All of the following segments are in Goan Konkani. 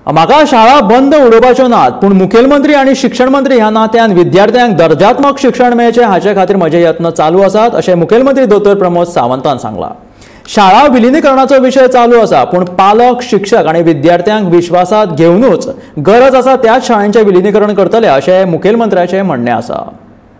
म्हाका शाळा बंद उडोवपाच्यो नात, पूण मुखेलमंत्री आनी शिक्षण मंत्री ह्या नात्यान विद्यार्थ्यांक दर्जात्मक शिक्षण मेळचें हाचे खातीर म्हजे यत्न चालू आसात अशें मुखेलमंत्री दोतोर प्रमोद सावंतान सांगलां. शाळा विलिनीकरणाचो विशय चालू आसा, पूण पालक, शिक्षक आनी विद्यार्थ्यांक विश्वासात घेवनूच गरज आसा त्याच शाळांचें विलिनीकरण करतले अशें मुखेलमंत्र्याचें म्हणणें आसा.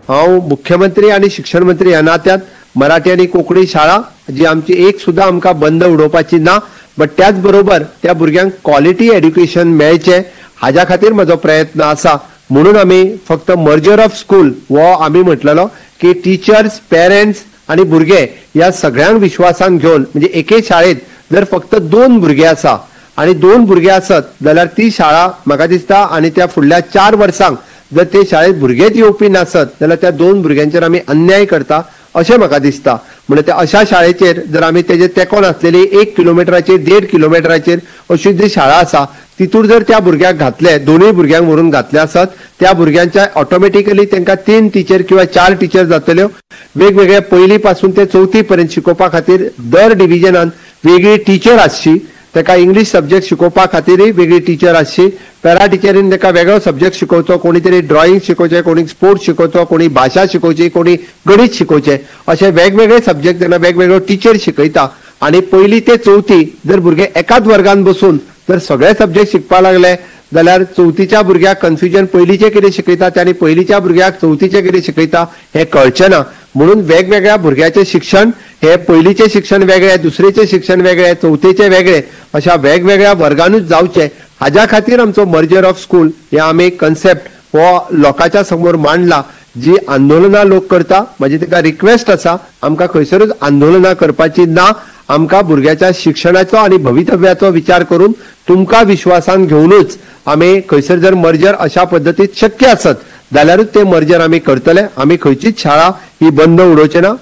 हांव मुख्यमंत्री आनी शिक्षण मंत्री ह्या नात्यान मराठी आनी कोंकणी शाळा जी आमची एक सुद्दां आमकां बंद उडोवपाची ना, बट त्याच बरोबर त्या भुरग्यांक क्वॉलिटी एड्युकेशन मेळचें हाज्या खातीर म्हजो प्रयत्न आसा. म्हणून आमी फक्त मर्जर ऑफ स्कूल हो आमी म्हटलेलो की टिचर्स, पेरंट्स आनी भुरगे ह्या सगळ्यांक विश्वासान घेवन, म्हणजे एके शाळेंत जर फक्त 2 भुरगे आसा आनी 2 भुरगे आसत जाल्यार ती शाळा म्हाका दिसता आनी त्या फुडल्या 4 वर्सांक जर ते शाळेंत भुरगेच येवपी नासत जाल्यार त्या 2 भुरग्यांचेर आमी अन्याय करता अशें म्हाका दिसता. म्हणून त्या अशा शाळेचेर जर आमी तेजे तेंकोन आसलेली 1 किलोमिटराचेर 1.5 किलोमिटराचेर अशी जी शाळा आसा तितूर जर त्या भुरग्याक घातले, दोनूय भुरग्यांक व्हरून घातले आसत, त्या भुरग्यांच्या ऑटोमॅटिकली तांकां 3 टिचर किंवा 4 टिचर जातल्यो. वेगवेगळे पयली पासून ते चवथी पर्यंत शिकोवपा खातीर दर डिविजनान वेगळी टिचर आसची, ताका इंग्लीश सब्जेक्ट शिकोवपा खातीरय वेगळी टिचर आसची, पॅरा टिचरीन ताका वेगळो सब्जेक्ट शिकोवचो, कोणी तरी ड्रॉइंग शिकोवचें, कोणी स्पोर्ट्स शिकोवचो, कोणी भाशा शिकोवची, कोणी गणीत शिकोवचें, अशे वेगवेगळे सब्जेक्ट जेन्ना वेगवेगळ्यो टिचर शिकयता आनी पयली ते चवथी जर भुरगे एकाच वर्गान बसून जर सगळे सब्जेक्ट शिकपाक लागले जाल्यार चवथीच्या भुरग्याक कन्फ्युजन, पयलीचें कितें शिकयता ते आनी पयलीच्या भुरग्याक चवथीचें कितें शिकयता हें कळचें ना. म्हणून वेगवेगळ्या भुरग्याचें शिक्षण हे पयलीचें शिक्षण वेगळें, दुसरेचें शिक्षण वेगळें, चवथेचें वेगळें, अशा वेगवेगळ्या वर्गानूच जावचें हाज्या खातीर आमचो मर्जर ऑफ स्कूल हे आमी कन्सेप्ट हो लोकांच्या समोर मांडला. जी आंदोलनां लोक करता, म्हाजी ताका रिक्वेस्ट आसा, आमकां खंयसरूच आंदोलनां करपाची ना. आमकां भुरग्याच्या शिक्षणाचो आनी भवितव्याचो विचार करून तुमकां विश्वासान घेवनूच आमी खंयसर जर मर्जर अशा पद्दतीत शक्य आसत जाल्यारूच ते मर्जर आमी करतले. आमी खंयचीच शाळा ही बंद उडोवचे ना.